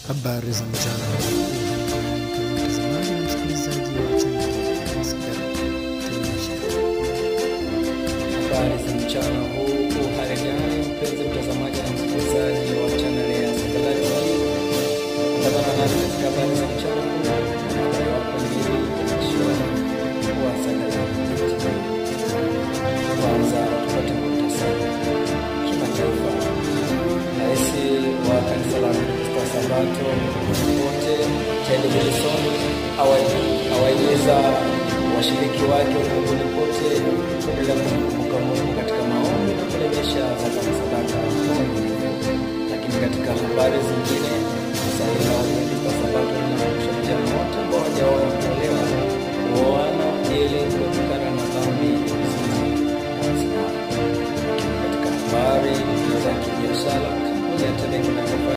Habari za mchana, mtazamaji na msikilizaji wa chaneli ya Sagalate Television. Habari za mchana huu, uhali gani mpenzi mtazamaji na msikilizaji wa chaneli ya Sagalate TV? Andamana nami katika habari za mchana huu. Mwanahabari wako ni mimi Shona wa Sagalate TV. Kwanza tupate muhtasari kimataifa. Rais wa kanisa la Adventista Sabato wote Ted Wilson awahimiza washiriki wake ulimwenguni kote kuendelea kumkumbuka Mungu katika maombi na kurejesha zaka na sadaka kwa uaminifu. Lakini katika habari zingine, kanisa hili la Waadventista Sabato linawakumbusha vijana wote ambao hawajaoa na kuolewa kuoana ili kuepukana na dhambi ya uzinzi na zinaa. Lakini katika habari za kibiashara, kampuni ya Temeke na